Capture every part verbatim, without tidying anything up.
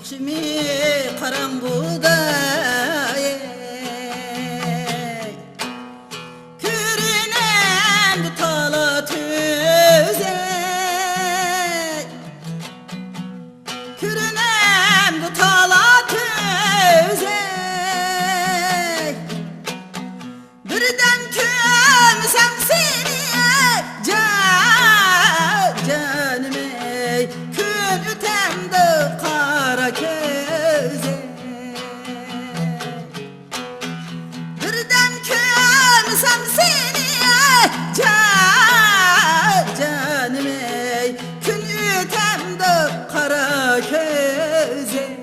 چىمى قاراڭغۇدا، كۆرۈنەمدۇ تالا تۈزەك، كۆرۈنەمدۇ تالا تۈزەك. بىردەم كۆرسەم سېنى، جان، جانىمەي، كۈن ئۆتەمدۇ قارا كۆزەك. بىردەم كۆرسەم سېنى، جان، جانىمەي، كۈن ئۆتەمدۇ قارا كۆزەك.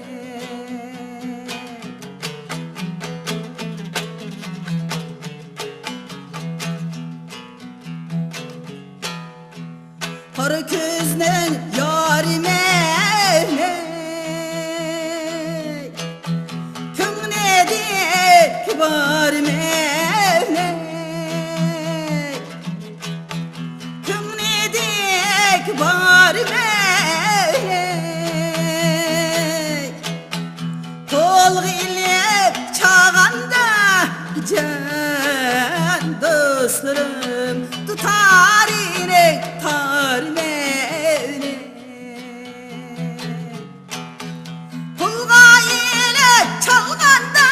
قارا كۆزنىڭ يارى مەن، كۆڭلىدىكى بار مەن، كۆڭلىدىكى بار مەن. قولغا ئېلىپ چالغاندا، جان دوستلىرىم، دۇتارىنى تارىمەيلى. قولغا ئېلىپ چالغاندا،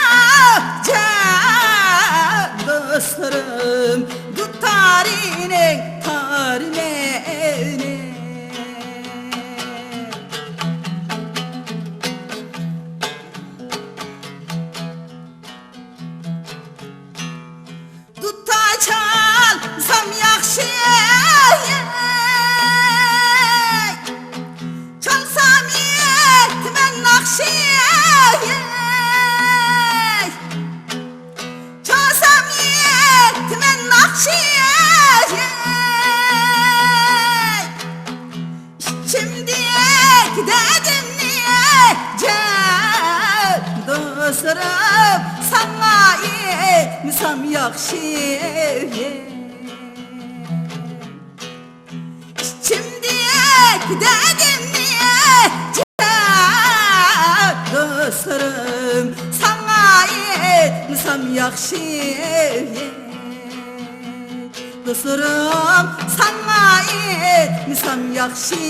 جان دوستلىرىم، دۇتارىنى تارىمەيلى. دۇتار چالسام ياخشى، چالسام ئېيتىمەن ناخشا، چالسام ئېيتىمەن ناخشا. ئىچىمدىكى دەردىمنى، جان دوستلىرىم، ساڭا ئېيتمىسام ياخشى. ئىچىمدىكى دەردىمنى، جان دوستلىرىم، ساڭا ئېيتمىسام ياخشى. دوستلىرىم، ساڭا ئېيتمىسام ياخشى.